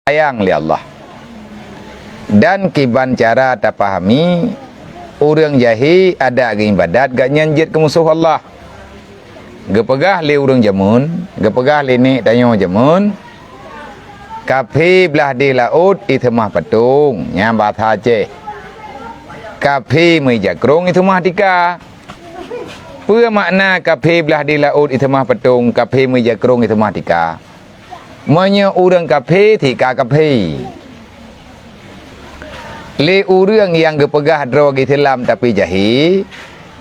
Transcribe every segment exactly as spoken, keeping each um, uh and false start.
sayang lé Allah. Dan kiban cara tapahami, ureuëng jahé adak geuibadat gobnyan jeuet keu musoh Allah. Geupeugah lé ureuëng jameun, geupeugah lé nek tanyoe jameun, "Kaphé blaih di laôt iseumah patong," nyan bahasa Aceh. "Kaphé meuijakrong iseumah tika." Peue makna kaphé blaih di laôt iseumah patong, kaphé meuijakrong iseumah tika? Meunyoe ureuëng kaphé, sika kaphé. Lé ureuëng nyang geupeugah droe geuselam tapi jahé,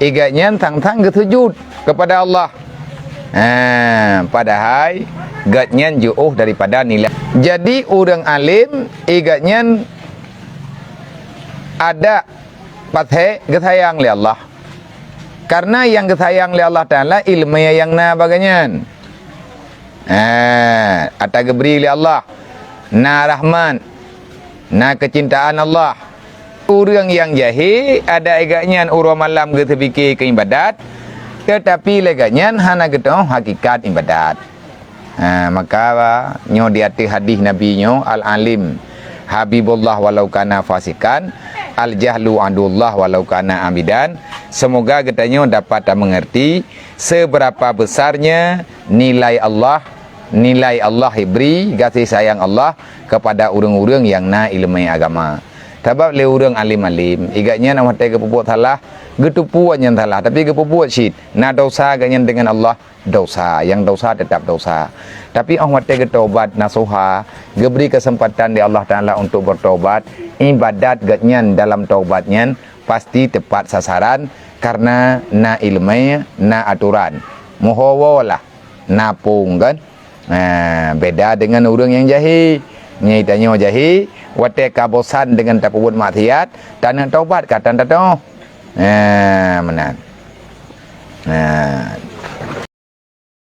i gobnyan sang-sang geuseujut keupada Allah. Ha, padahai gobnyan jiôh daripada nilai. Jadi ureuëng além, i gobnyan adak pasék geusayang lé Allah. Karena nyang geusayang lé Allah Taala iéleumé nyang na bak gobnyan. Eh, ata geubri lé Allah, na rahmat, na keucintaan Allah. Ureuëng nyang jahé, adak i gobnyan uroe malam geuseupike keu ibadat, teutapi lé gobnyan hana geutuoh hakikat ibadat. Ha, maka nyoe di ateueh hadis Nabi nyoe, "Al-alim habibullah walau kana fasikan, al-jahlu adullah walau kana abidan." Semoga geutanyoe dapat tamengerti seberapa besarnya nilai Allah, nilai Allah bri, gaséh sayang Allah kepada ureuëng-ureuëng nyang na iéleumé agama. Sabab lé ureuëng alim-alim, i gobnyan watée geupeubuet salah, geuteupeue nyan salah, tapi geupeubuet cit, na dosa gobnyan deungon Allah. Dosa, nyang dosa teutap dosa. Tapi óh watée geutobat nasuha, geubri keuseumpatan lé Allah Taala untuk beutobat, ibadat gobnyan dalam tobat nyan pasti teupat sasaran, karena na iéleumé, na atoran. Meuho woe lah, na phon kan. Nah, beda deungon ureuëng nyang jahé. Nyang tanyoe jahé, watée ka bosan deungon tapeubuet maksiat, taneuk tobat ka tan tatoh. Nah, meunan. Nah,